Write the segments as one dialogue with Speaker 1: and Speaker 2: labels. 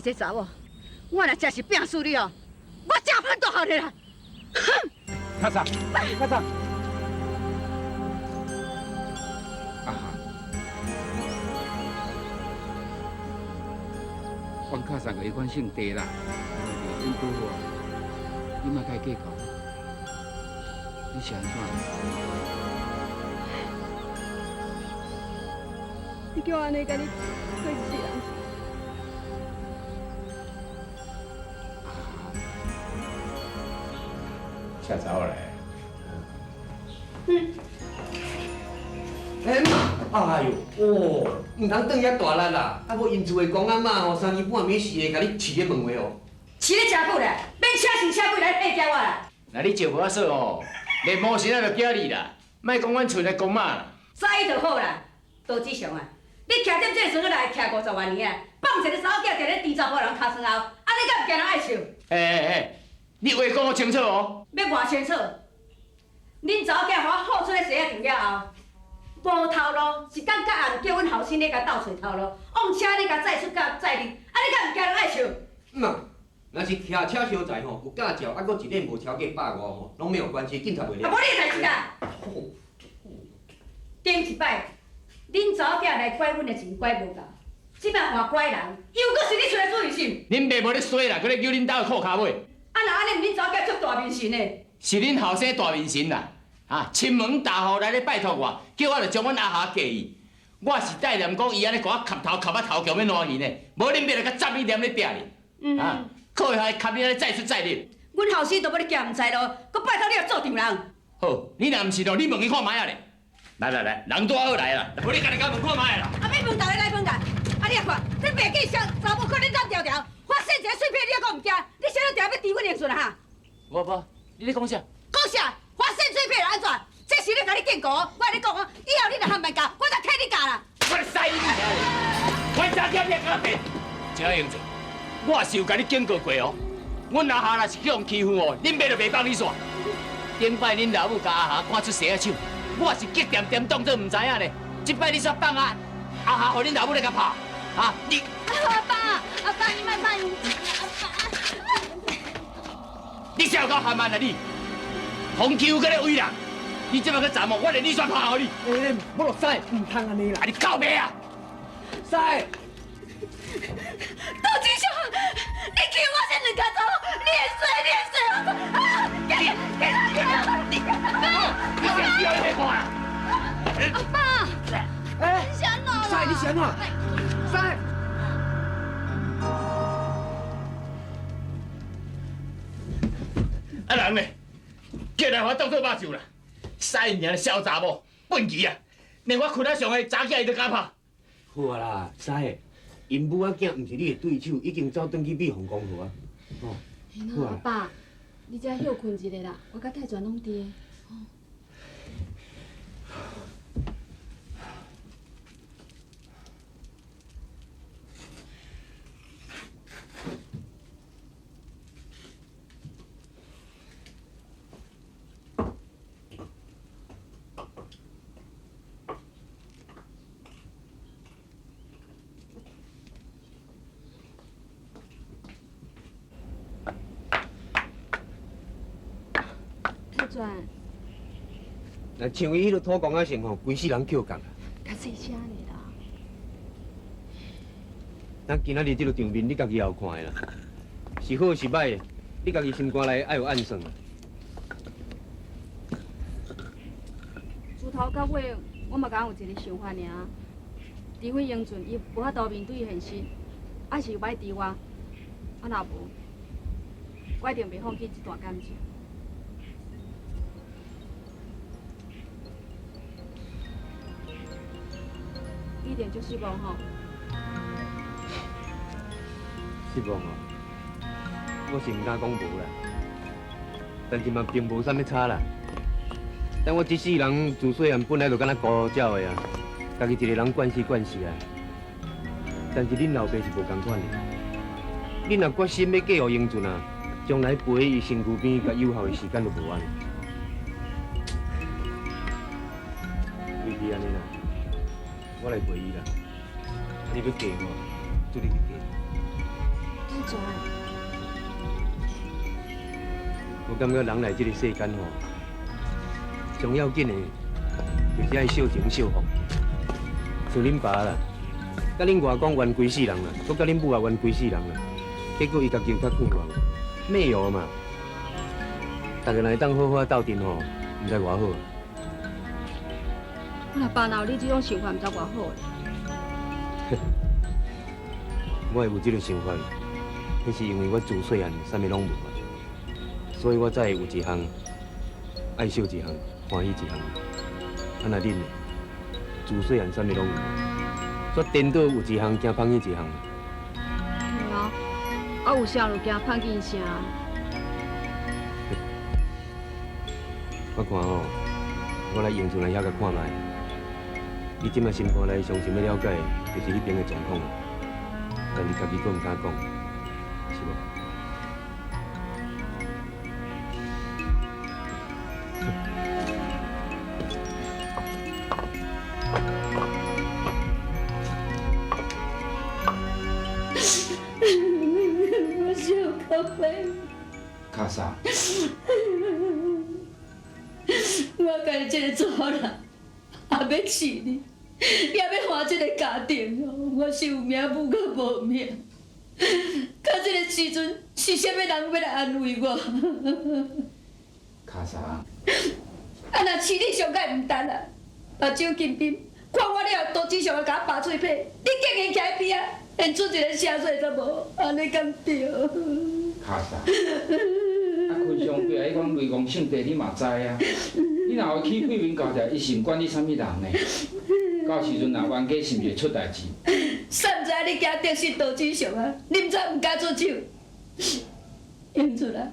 Speaker 1: 這查某，我若真是拼死你哦，我食飯都予你啦！哼！
Speaker 2: 較早，較早。啊哈！阮較早个彼款姓地啦，恁拄好，你莫共伊计較。你是按怎？
Speaker 1: 你叫我按呢共你過一世人？
Speaker 2: 車走來。
Speaker 3: 嗯。哎媽，哎呦，哦，毋通轉遐大力啦，啊無𪜶厝的公阿媽吼，三更半暝時會共你飼咧問話哦。
Speaker 1: 飼咧誠久啦，免請神請鬼來騙叫我啦。
Speaker 4: 若你招無法耍吼，連魔神仔都驚你啦，莫講阮厝的公媽啦。
Speaker 1: 知就好啦，杜志祥啊，你徛踮這個船仔內徛50外年啊，放一个查某囝佇咧豬查埔人尻川後，按呢敢毋驚人愛笑？
Speaker 4: 欸欸欸，你話講予清楚哦。
Speaker 1: 欲偌清楚？恁查某囝予我放出咧生仔場了後，無頭路，一工到暗叫阮後生咧共鬥揣頭路，往車咧共載出佮載入，按呢敢毋驚人愛笑？
Speaker 3: 嗯啊，若是騎車相載吼，有駕照，啊，閣一年無超過150吼，攏沒有關係，警察袂掠。
Speaker 1: 啊，無你的代誌啦。頂一擺，恁查某囝來拐阮的錢拐無夠，這擺換拐人，又閣是你出來主意是毋？
Speaker 4: 恁爸無咧衰啦，閣咧揪恁兜的褲跤尾。
Speaker 1: 啊，若按呢，毋恁查某囝足大面神的。
Speaker 4: 是恁後生大面神啦，啊，親門大戶來咧拜託我，叫我著將阮阿霞嫁伊。我是帶念講伊按呢共我磕頭磕啊頭橋欲爛去呢，無恁爸就共插你念咧拼你，啊，靠下磕你按呢載出載入。
Speaker 1: 阮後生都欲你行毋知路，閣拜託你來做丈人。
Speaker 4: 好，你若毋是咯，你問伊看覓仔咧。來來來，人拄好來啦，無你家己共問看覓啦。
Speaker 1: 啊，欲問逐个來問共，啊你也看，這袂記小查某看恁膽條條，發生一个碎片你猶閣毋驚，你啥物定欲治阮英俊啊哈？
Speaker 4: 無無，你咧講啥？
Speaker 1: 講啥？發生碎片按怎？這是咧共你警告，我共你講哦，以後你若含慢教，我就替你教啦。
Speaker 4: 我來使你爾咧，我早點你敢變？鄭英俊，我是有共你警告過哦，阮阿霞若是去予欺負哦，恁爸就袂放你煞。頂擺恁老母共阿霞趕出生仔手。我是激恬恬當作毋知影咧，這擺你煞放阿阿霞，予恁老母來共拍，啊你！
Speaker 5: 阿爸，阿爸，你莫拍伊，阿爸。
Speaker 4: 你啥有夠含慢啊你？洪欺負閣咧威人，你這擺閣查某，我連你煞拍予你。
Speaker 3: 欸，莫落屎，毋通按呢啦！
Speaker 4: 啊你靠北啊！
Speaker 3: 屎！
Speaker 1: 杜志祥，你欺負我這兩跤查某，你會衰，你會衰，啊！給給給你！
Speaker 4: 你啥時候欲看啦？
Speaker 5: 阿爸，
Speaker 3: 欸，
Speaker 5: 你是按怎啦？
Speaker 3: 屎，你是按怎？屎！
Speaker 4: 啊人呢？叫來予我當做肉醬啦！屎爾小查某，笨魚啊！連我困仔上的查囝伊都敢拍。
Speaker 3: 好啊啦，屎，𪜶母仔囝毋是你的對手，已經走轉去美鳳宮好啊。哦，好
Speaker 5: 阿爸，你遮歇睏一下啦，我佮泰全攏佇。泰全。
Speaker 3: 若像伊彼个土公仔性吼，規世人叫共啦。
Speaker 5: 較細聲咧啦。
Speaker 3: 咱今仔日這个場面，你家己也有看的啦，是好是歹，你家己心肝內愛有暗算。
Speaker 5: 自頭到尾，我嘛敢有一个想法爾，除非英俊伊無法度面對現實，抑是欲治我，啊若無，我一定袂放棄這段感情。你一定足失望吼？
Speaker 3: 失望哦，我是毋敢講無啦，但是嘛並無啥物差啦。但我這世人自細漢本來就敢若孤鳥的啊，家己一个人慣勢慣勢啊。但是恁老爸是無仝款的，恁若決心欲嫁予英俊啊，將來陪佇伊身軀邊，佮有效的時間就無啊。與其按呢啦，我來陪伊啦。你欲嫁我，祝你去嫁。
Speaker 5: 敢知？
Speaker 3: 我感覺人來這個世間吼，上要緊的，就是愛惜情惜福。像恁爸啦，佮恁外公冤規世人啦，閣佮恁母也冤規世人啦，結果伊家己有較快活，沒有嘛？大家若會當好好鬥陣吼，毋知偌好。
Speaker 5: 我若爸若有你這種想法，毋知偌好咧。
Speaker 3: 我會有這個想法，彼是因為我自細漢啥物攏無啊，所以我才會有一項愛惜一項，歡喜一項。啊，若恁呢？自細漢啥物攏有，煞顛倒有一項驚放棄一項。
Speaker 5: 嘿啊，啊有啥就驚放棄啥。
Speaker 3: 我看吼，我來英俊來遐共看覓。你這擺心肝內上想欲了解的，就是彼邊的狀況，但是家己閣毋敢講，是無？
Speaker 1: 我小可悲。
Speaker 2: 卡莎。
Speaker 1: 我家己這個查某人，也欲飼你，也欲還這個家庭，我是有命母佮無命。到這個時陣，是啥物人欲來安慰我？
Speaker 2: 卡莎。
Speaker 1: 啊，若飼你上蓋毋值啦，目睭金金，看我了後，刀子上會共我拔喙皮，你竟然徛佇邊仔，連出一个聲勢都無，按呢敢對？
Speaker 2: 卡莎，啊，昆上伯彼款雷公性地，你嘛知啊？你若予伊起屁面交代，伊是毋管你啥物人呢？到時陣若冤家，是毋是會出代誌？
Speaker 1: 啥毋知你驚得失刀子上啊？你毋知毋敢出手？英俊啊，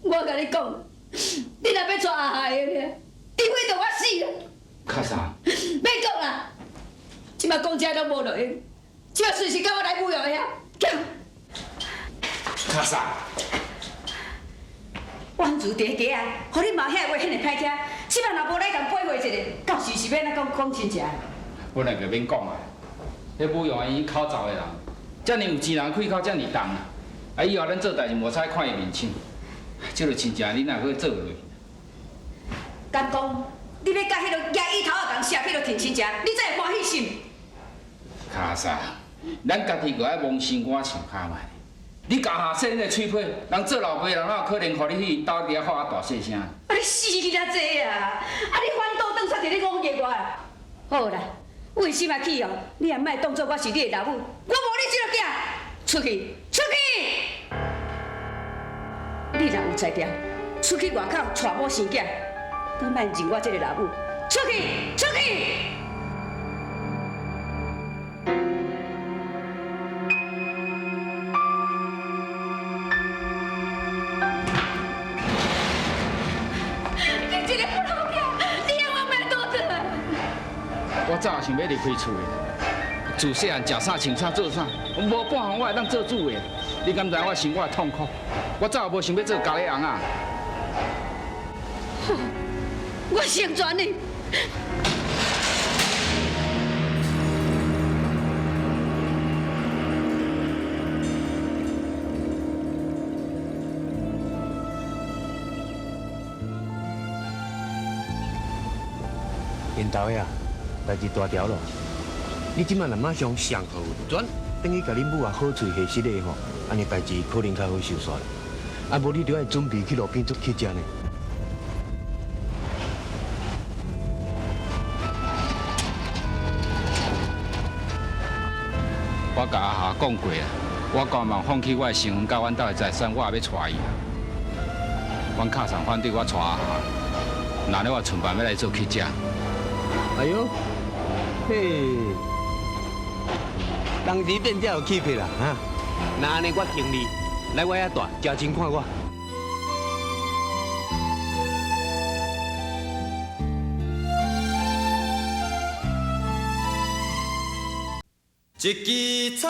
Speaker 1: 我共你講，你若欲娶阿霞的爾，除非著我死啦！
Speaker 2: 卡莎，
Speaker 1: 免講啦，這擺講這攏無路用，這擺隨時共我來侮辱遐，走。
Speaker 2: 卡莎，
Speaker 1: 婉如伫街仔，予你妈遐话遐尔歹听，這擺若無來共背回一下，到時是欲按怎講講親情？
Speaker 2: 本來就免講啊，彼武勇伊口罩的人，遮爾有錢人，開口遮爾重啊！啊，以後咱做代誌無使看伊面相，這个親情你若閣做落去？
Speaker 1: 敢講，你欲佮彼个举椅頭仔共射彼个提親情，你才會歡喜是毋？
Speaker 2: 卡莎，咱家己閣愛摸心肝想看覓。你共下說彼个喙皮，人做老爸人哪有可能予你去𪜶兜伫遐發大細聲？
Speaker 1: 啊！你死啦這啊！啊！你反倒轉煞佇咧忤逆我啊！好啦，為什麼去哦？你也莫當作我是你的老母，我無你這个囝，出去，出去！你若有才調，出去外口娶某生囝，閣莫認我這個老母。出去，出去！
Speaker 2: 我早想欲離開厝的，自細漢食啥穿啥做啥，無半項我會當做主的。你敢知我生活的痛苦？我早無想欲做家里翁仔。
Speaker 1: 我成全你。
Speaker 3: 𪜶兜呀，代誌大條咯！你這擺若馬上上好轉，轉去共恁母啊好喙下實的吼，按呢代誌可能較好收煞。啊，無你著愛準備去路邊做乞食呢。
Speaker 2: 我共阿霞講過啊，我甘願放棄我的身份佮阮兜的財產，我也欲娶伊。阮卡桑反對我娶阿霞，那咧我準備欲來做乞食。
Speaker 3: 哎喲，嘿，當時變這有氣魄啦，哈！那按呢，我請你來我遐住，食真看我。
Speaker 6: 一支草，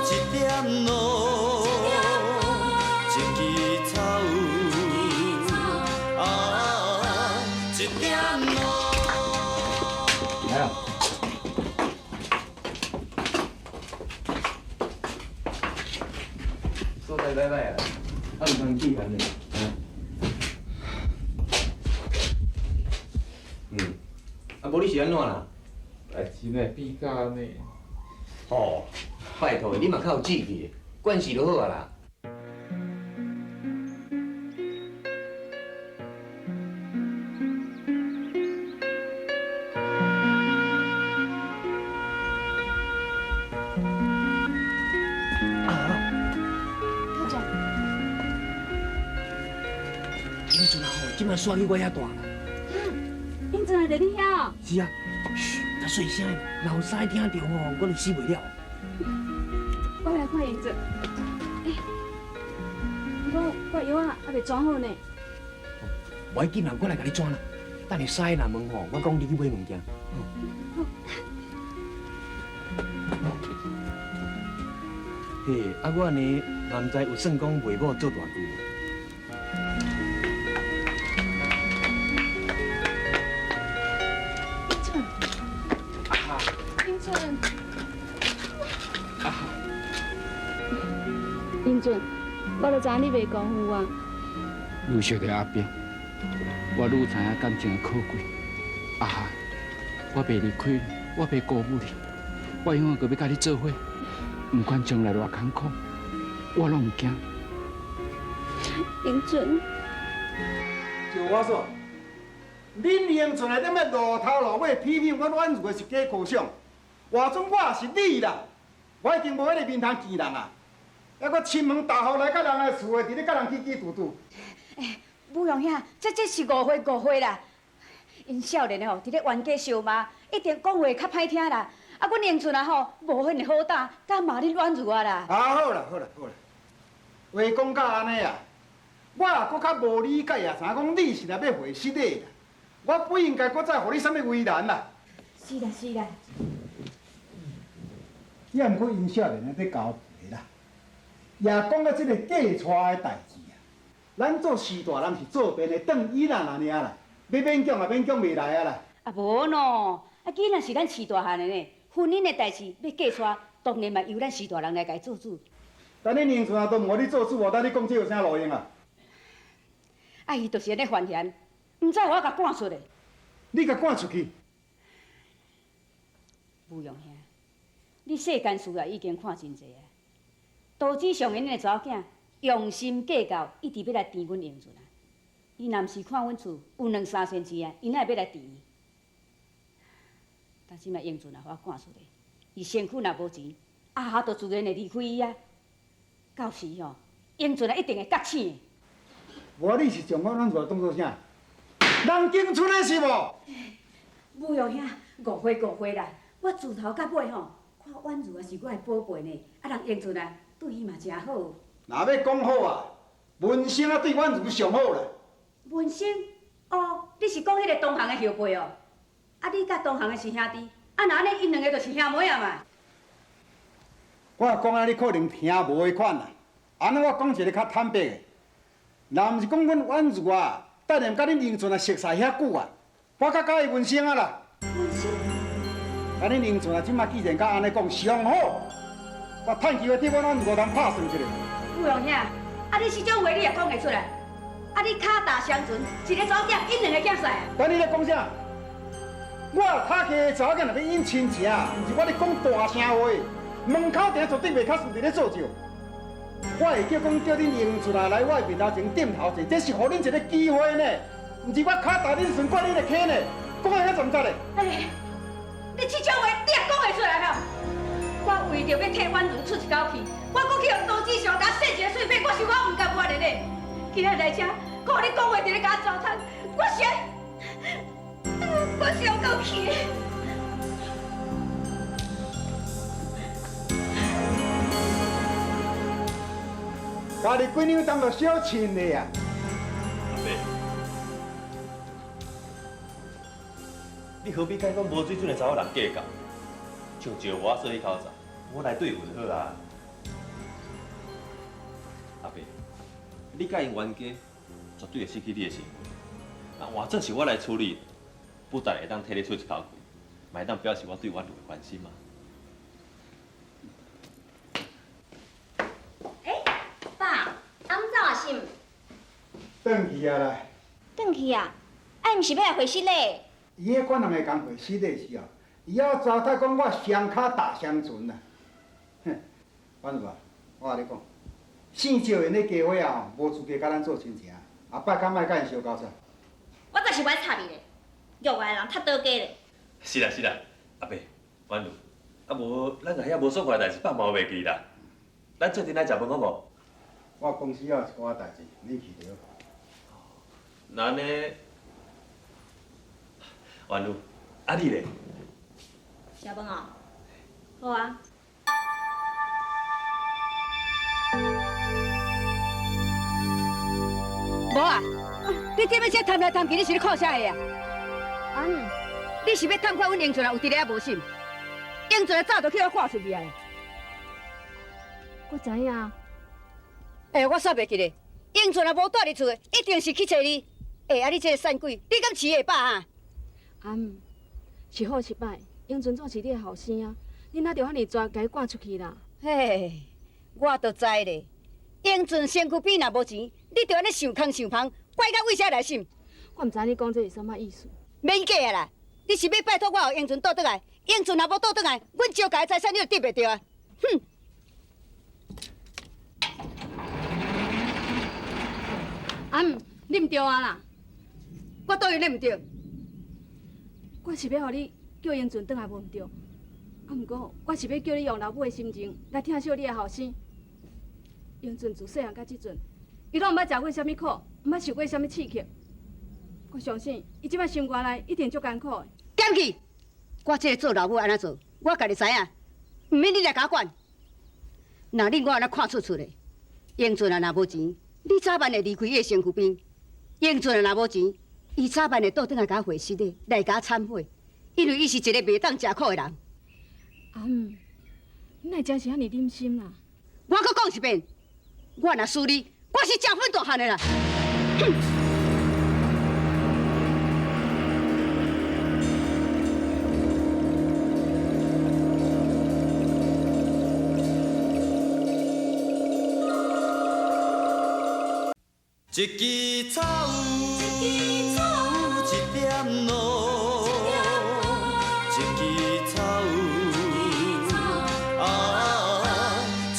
Speaker 6: 一點露，一支草，啊，一點露。
Speaker 2: 來啦！
Speaker 3: 所在歹歹啊，啊毋通气烦咧。嗯，啊无你是按怎啦？
Speaker 2: 代志若变甲按呢？
Speaker 3: 吼，拜托，你嘛较有志气，惯势就好啊啦。
Speaker 4: 英俊啊吼，这摆煞去我遐住啦。
Speaker 5: 英俊啊，伫你遐。
Speaker 4: 是啊，嘘，较细声，若有师听著吼，我就死袂了。
Speaker 5: 我来看英俊。欸，不过我药仔犹未装好呢。
Speaker 4: 无要紧啦，我来共你转啦。等下师若问吼，我讲你去买物件。
Speaker 5: 好。
Speaker 3: 嘿，啊，我按呢嘛毋知有算讲袂某做大舅无？
Speaker 5: 英俊，英俊，我就知影你袂辜负我。
Speaker 2: 愈识著阿伯，我愈知影感情的可贵。阿霞，我袂离开你，我袂辜负你，我永远阁欲佮你做伙，不管将来偌艰苦，我拢毋惊。
Speaker 5: 英俊，
Speaker 7: 照我说，恁英俊来踮咧露头露尾批评阮婉如的是假科长，换做我是你啦，我一定无彼个面通见人啊！犹阁亲门踏户来佮人的厝的，伫咧佮人叽叽嘟嘟。
Speaker 1: 欸，武勇兄，这是误会误会啦！𪜶少年的吼，伫咧冤家相骂，一定讲话较歹听啦。啊，阮英俊啊吼，无彼个好胆，敢骂恁婉如啊啦！
Speaker 7: 啊，好啦好啦好啦，话讲到按呢啊，我也阁较无理解啊，知影讲你是来欲回失礼啦，我不应该阁再予你啥物为难啦。
Speaker 1: 是啦是啦。
Speaker 7: 也毋过𪜶少年的伫交陪啦，也讲到这个嫁娶的代志啊，咱做序大人是做便的，当伊仔尔啦，欲勉强也勉强袂来啊啦。
Speaker 1: 啊无喏，啊囡仔是咱饲大汉的呢，婚姻的代志欲嫁娶，当然嘛由咱序大人来共伊做主。
Speaker 7: 但恁英俊啊，都毋予你做主哦，等你讲这有啥路用啊？
Speaker 1: 啊，伊就是按呢犯嫌，毋知予我共赶出来。
Speaker 7: 你共赶出去？
Speaker 1: 武勇兄，你世间事也已经看真济啊。刀子上因的查某囝用心计较，一直欲来缠阮英俊啊。伊若毋是看阮厝有两三千钱啊，伊哪会欲来缠？但这摆英俊也予我赶出来，伊身躯若无钱，阿霞就自然会离开伊啊。到时吼，英俊啊一定会觉醒的。
Speaker 7: 无你是将我咱厝当做啥？人间村的是无？
Speaker 1: 武勇兄，误会误会啦！我自头到尾吼，看婉如也是我的宝贝呢。啊，人英俊啊，对伊嘛诚好。
Speaker 7: 若欲讲好啊，文生啊对婉如上好啦。
Speaker 1: 文生？哦，你是讲彼个同行的后辈哦？啊，你佮同行的是兄弟，啊，若按呢，𪜶两个就是兄妹啊嘛。
Speaker 7: 我讲啊，你可能听无彼款啦。按呢，我讲一个较坦白的，若毋是讲阮婉如啊，等下佮恁英俊啊熟似遐久啊，我较佮意文生啊啦。
Speaker 1: 文生？
Speaker 7: 啊，恁英俊啊，这马既然敢按呢讲，上好，我趁机会替阮婉如通拍算一下。
Speaker 1: 武勇兄，啊，你这种话你也讲会出来？啊，你跤踏双船，一个查某囝，𪜶两个囝婿啊？
Speaker 7: 等你咧讲啥？我跤起的查某囝若欲引亲情，毋是我咧讲大声话，门口埕绝对袂较输伫咧做照。我会叫讲叫恁英俊啊来我的面头前点头者，这是予恁一个机会呢，毋是我跤踏恁船，挂恁的坑呢，讲得遐实在咧。
Speaker 1: 哎，你这种话你也讲会出来吼？我为著欲替婉如出一口气，我阁去予刀子上共说一个喙䫌，我想我毋甘愿的呢。今仔来遮，阁予你讲话伫咧共我糟蹋，我是有够气的。
Speaker 7: 家己几两当就小亲的啊！
Speaker 8: 阿伯，你何必佮讲无水准的查某人计较？像石磨仔做彼口罩，我来对付就好啊。阿伯，你佮𪜶冤家，绝对会失去你的身份。啊，换做是我来处理，不但会当替你出一口气，嘛会当表示我对婉如的关心嘛。
Speaker 1: 欸，爸，
Speaker 7: 转去啊啦！
Speaker 9: 转去啊？啊，毋是欲来回失礼？
Speaker 7: 伊彼款人会共回失礼是哦，伊犹糟蹋讲我双跤踏双船啦。哼，婉如啊，我共你讲，姓赵的那家伙啊，无资格佮咱做亲情，后摆较莫佮𪜶相交煞。
Speaker 9: 我才是无爱插伊咧，约外人插倒家咧。
Speaker 8: 是啦是啦，阿伯，婉如，啊无咱共遐无爽快的代志放嘛袂记啦。咱做阵来食饭好无？
Speaker 7: 我公司还有一寡代志，你去就好。
Speaker 8: 那按呢，婉如，啊你咧？
Speaker 9: 食饭哦，好啊。
Speaker 1: 无啊，你踮咧遮探来探去，你是咧看啥个啊？
Speaker 5: 啊，
Speaker 1: 你是欲探看阮英俊啊有伫咧抑无心？英俊啊早就去予我赶出去啊！
Speaker 5: 我知影。
Speaker 1: 欸，我煞袂记咧，英俊啊无蹛伫厝的，一定是去揣你。欸，啊你这个散鬼，你敢饲会饱啊？
Speaker 5: 阿姆，是好是歹，英俊总是你的后生啊，你哪著遐尔绝，共伊赶出去啦？
Speaker 1: 嘿，我就知咧，英俊身躯边若无钱，你就按呢想空想芳，怪到为啥来心？
Speaker 5: 我毋知你讲这是啥物意思。
Speaker 1: 免假啊啦！你是欲拜托我予英俊倒转来？英俊若无倒转来，阮赵家的财产你就得袂著啊！哼！
Speaker 5: 阿姆，你毋对啊啦！
Speaker 1: 我佗位咧毋对？
Speaker 5: 我是欲予你叫英俊转来无毋对，啊，毋过我是欲叫你用老母的心情来疼惜你的后生。英俊自细汉到这阵，伊拢毋捌食过啥物苦，毋捌受过啥物刺激。我相信伊这摆心肝内一定足艰苦的。
Speaker 1: 减去！我这个做老母按怎做，我家己知影，毋免你来共我管。若恁我按呢看出出的，英俊啊若无钱，你早晚会离开伊的身躯边。英俊啊若无钱，伊早晚会倒转来共我回失礼，来共我忏悔，因为伊是一个袂当食苦的人。
Speaker 5: 阿姆，你哪会真是遐尔忍心啦？
Speaker 1: 我阁讲一遍，我若输你，我是食粉大汉的啦。哼！
Speaker 6: 一支草，一点露，一支草，啊，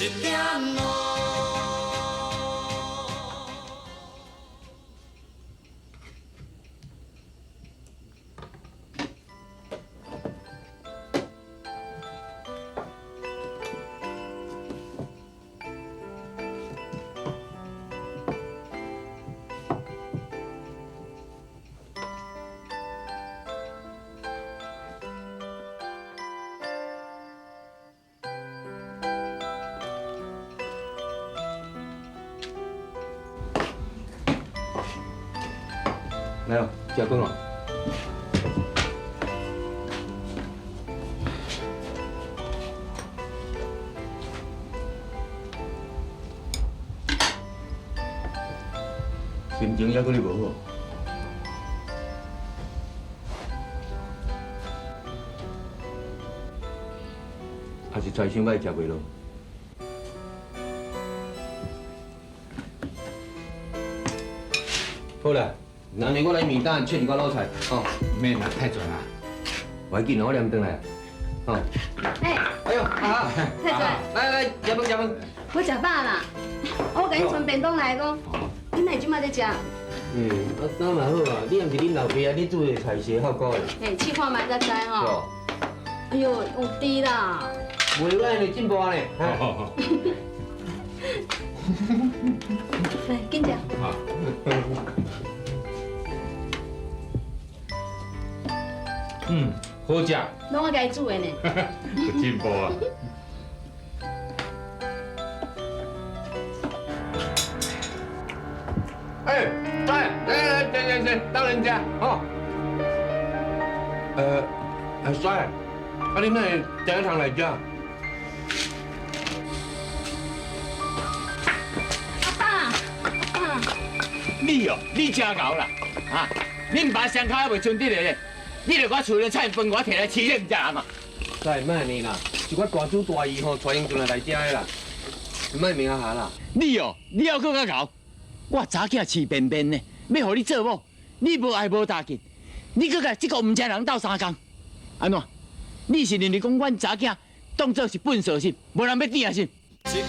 Speaker 6: 一点露。
Speaker 3: 来哦，食饭哦。心情犹阁咧无好？还是菜伤歹食袂落？好啦。那呢，我来面摊切一寡卤菜，吼。
Speaker 2: 免啦，太全啦。
Speaker 3: 无要紧，我连转来，吼。
Speaker 5: 哎。
Speaker 3: 哎呦，啊，
Speaker 5: 太全。
Speaker 3: 来来，食饭食饭。
Speaker 5: 我食饱啦，我共你传便当来讲，你哪会这摆在食？
Speaker 3: 嗯，啊，那嘛好啊，你毋是恁老爸啊，你煮的菜色较高的。
Speaker 5: 嘿，试看觅才知吼。哎呦，有甜啦。
Speaker 3: 袂歹呢，进步呢。
Speaker 5: 来，紧食。
Speaker 2: 嗯，好食。
Speaker 5: 拢我家己煮的呢。
Speaker 2: 有进步啊！
Speaker 3: 哎，来来来，来来来，当人家哦。阿帅，啊你哪会第一趟来遮？
Speaker 5: 阿爸，阿爸。
Speaker 4: 你哦，你真𠢕啦，啊！恁爸双跤还袂伸直的咧，你著我厝里菜饭，我提来饲恁遮人嘛。
Speaker 3: 帅，莫按呢啦，是我大主大意吼，带英俊来遮的啦，莫骂阿霞啦。
Speaker 4: 你哦，你犹阁较𠢕，我查囝饲便便呢，欲予你做某，你無愛無打緊，你閣共這個毋知人鬥相共，按怎？你是認為講阮查囝當做是糞掃是？無人欲鼎是？
Speaker 6: 一